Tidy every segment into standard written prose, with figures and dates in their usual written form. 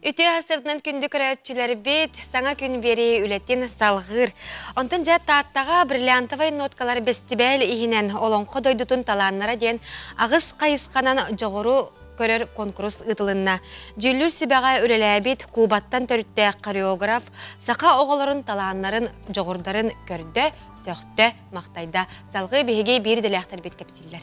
Үтүө сырдынан күндү көрөөччүлэрбит саҥа күн биэрии үлэтин салҕыыр. Онтон дьэ Тааттаҕа бриллиантовай ноткалар бэстибээл иһинэн Олоҥхо дойдутун талааннара диэн аҕыс хайысханан дьоҕуру көрөр конкурс ыытылынна. Дьүүллүүр сүбэҕэ үлэлээбит Кубаттан төрүттээх хореограф саха оҕолорун талааннарын, дьоҕурдарын көрдө, сөхтө, махтайда. Салҕыы биһиги биир идэлээхтэрбит кэпсииллэр.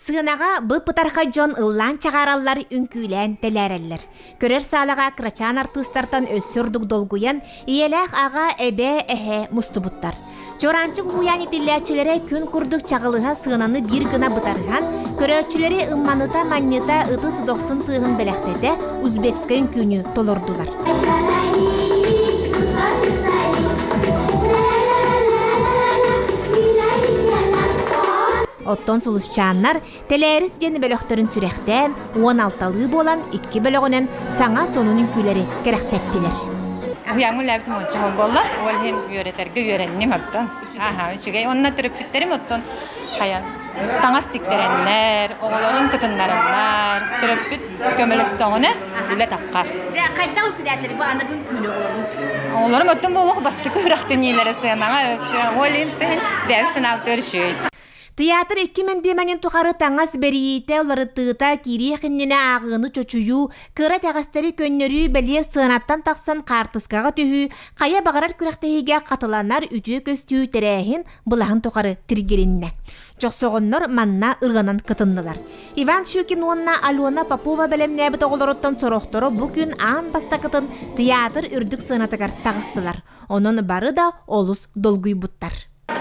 Сыанаҕа бып-бытархай дьон ыллаан чаҕаараллар, үҥкүүлээн тэлээрэллэр. Көрөр саалаҕа кырачаан артыыстартан өссө ордук долгуйан, ийэлээх аҕа, эбээ, эһээ мустубуттар. Чуораанчык уһуйаан итиллээччилэрэ күн курдук чаҕылыһа сыананы биир гына бытарыһан, көрөөччүлэри ымманыта-манньыта ытыс дохсун тыаһын бэлэхтэтэ узбекскай үҥкүүнү толордулар. Оттон сулусчааннар Тэлээрис диэн бөлөхтөрүн сүрэхтээн, 16-лыы буолан икки бөлөҕүнэн саҥа сонун үҥкүүлэри кэрэхсэттилэр. Уһуйааҥҥа үлээбитим уонча сыл буолла. Ол иһин үөрэтэргэ үөрэнним оттон. Аха, үчүгэй. Онно төрөппүттэрим оттон хайа таҥас тиктэрэннэр, оҕолорун кытыннараннар, төрөппүт көмөлөстөҕүнэ үлэ таххар. Дьэ, хайдах үҥкүүлээтилэр бу аныгы үҥкүүнү оҕолорун? Оҕолорум оттон буолуох бастакы үрэхтэниилэрэ сыанаҕа ол иһин бэйэм санаабытыгар үчүгэй. Театр икки мэндиэмэнин тухары таҥас бэрийиитэ, уларытыыта, киириэх иннинэ ааҕыыны чочуйуу, кыра итэҕэстэри көннөрүү, бэлиэ сыанаттан тахсан хаартыскаҕа түһүү, хайа баҕарар күрэхтэһиигэ хатыланар үтүө көстүү тэрээһин былаһын тухары тиргилиннэ. Чохсоҕоннор манна ырыанан кытыннылар. Иван Щукин уонна Алена Попова бэлэмнээбит оҕолоруттан сорохторо бу күн аан бастакытын театр үрдүк сыанатыгар таҕыстылар. Онон бары да олус долгуйбуттар.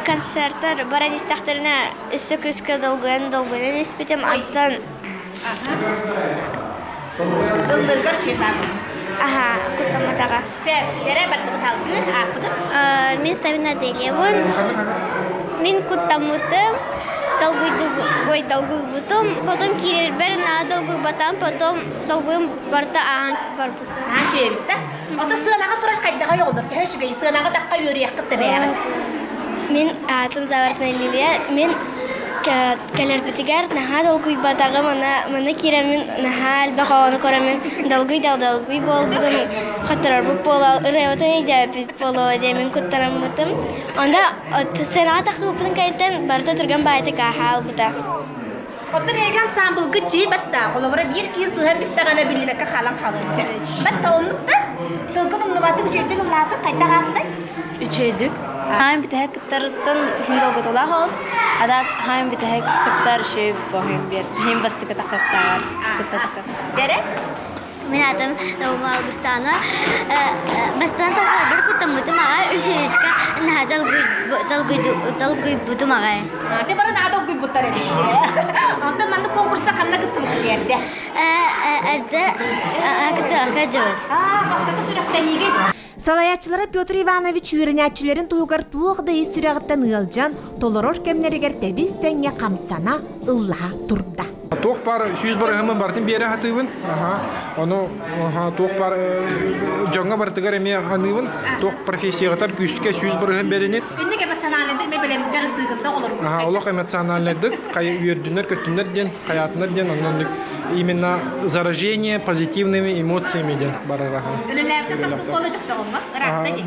Концертар баран истэхтэринэ өссө күүскэ долгуйан долгуйан испитим. Онтон Ыллыргар чыытаабын. Аха, куттамматаҕа. Сөп, дьэрэ бардыбыт алгыыр ааппытын. Мин Савина Аделиябын. Мин куттаммытым, долгуйдугой долгуйбутум. Потом киирэрбэр наһаа долгуйбатам, потом долгуйум барыта ааһан барбытым. Аан чүөбүт да? Ото сыанаҕа турар хайдаҕай оҕолор төһө үчүгэй сыанаҕа тахха үөрүйэххит да бэйэҕит. Мин аатым Заворотная Лилия. Мин кэлэрбитигэр наһаа долгуйбатаҕым, аны маны киирэммин наһаа элбэх оҕону көрөммүн долгуй да долгуй буолбутум, хотторорбут буола, ырыабытын өйдөөбүт буолуо диэммин куттанаммытым. Онно сценаҕа тахсыбыппытын кэнниттэн барыта түргэн баайытык ааһа албыта. Оттон эһиги ансаамбылгыт чии батта, холобура биир киһи сыһан истэҕинэ биллибэккэ хаалан хаалыан сөп. Батта оннук да тылгын умнубаттык үчүгэйдик ыллаатык хайдах аастай? Үчүгэйдик. Хаайын бүтэһик кыттарыттан иһин долгутуулаах оҕус, а хаайын бүтэһик кыттар үчүгэй боһун биэр. Иһин бастакы тахыахтааҕар кытта тахыахтааҕар. Дьэрэ? Мин атым Наума Алгыстана. Бастаан тахарбар куттаммытым аҕай, үсүһүскэ наһаа долгуйбутум аҕай. Дьэ бары наһаа долгуйбуттар эбит. Онтон маннык конкурса ханна кыттыбыккыт эрдэ? Эрдэ кыттыахха дьыбыт. Бастакы сүрэхтэниигэ Салайааччылара Петр Иванович үөрэнээччилэрин туһугар туох да ис сүрэҕиттэн ыалдьан, толорор кэмнэригэр тэбис-тэҥҥэ хамсана, ыллаһа турда. Туох баар 100 барыһымын барытын биэрэ сатыыбын. Ону туох баар дьоҥҥо барытыгар эмиэ аныыбын. Туох профессиятар күүскэ 100 барыһын бэринин. Инник эмоциональныйдык эмэ бэлэм дьарыктыыгын да оҕолору. Олох эмоциональныйдык үөрдүннэр көттүннэр диэн хайаатынар диэн оннук именно заражение позитивными эмоциями диэн барара.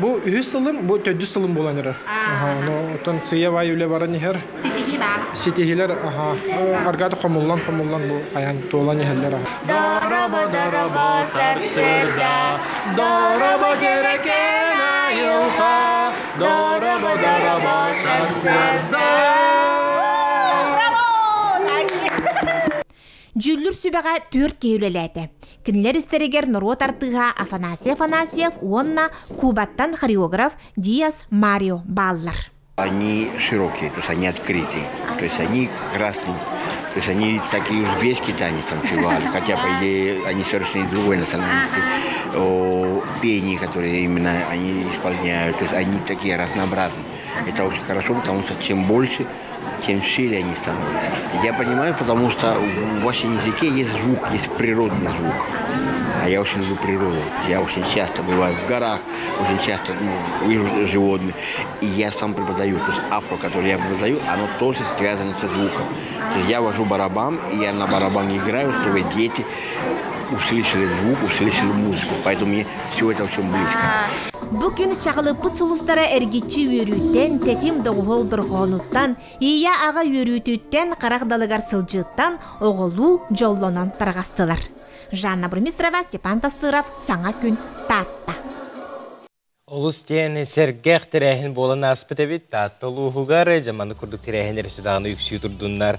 Бу үһүс сылым, бу төрдүс сылым буолан эрэр. Оттон сыйа-бай үлэ баран иһэр. Ситиһии баар. Ситиһилэр аргаты хомуллан хомуллан бу хайан туолан иһэллэр. Дороба дороба сарсыарда, дороба дьэрэкээн айылҕа, дороба дороба сарсыарда. Дьүүллүр сүбэҕэ түөрт киһи үлэлээтэ. Кинилэр истэригэр норуот артыыһа Афанасий Афанасьев уонна Кубаттан хореограф Диас Марио бааллар. Они широкие, то есть они открытые, то есть они красные, то есть они такие узбекские танец танцевали, хотя, по идее, они совершенно другой национальности. О, пение, которые именно они исполняют, то есть они такие разнообразные. Это очень хорошо, потому что чем больше, тем шире они становятся. Я понимаю, потому что в вашем языке есть звук, есть природный звук. А я очень люблю природу. Я очень часто бываю в горах, очень часто, ну, вижу животных. И я сам преподаю. То есть афро, который я преподаю, оно тоже связано со звуком. То есть я вожу барабан, и я на барабане играю, чтобы дети услышали звук, услышали музыку. Поэтому мне все это очень близко. Бу күн чаҕылыппыт сулустара эргиччи үөрүүттэн, тэтим доҕуһуол дорҕоонуттан, ийэ аҕа үөрүүтүттэн, харах далыгар сылдьыыттан оҕолуу дьоллонон тарҕастылар. Жанна Бурмистрова, Степан Тастыров, Саҥа күн, Таатта. Олус диэн сэргэх тэрээһин буолан ааспыт эбит. Таатта улууһугар дьэ маннык курдук тэрээһиннэр өссө даҕаны үксүү турдуннар.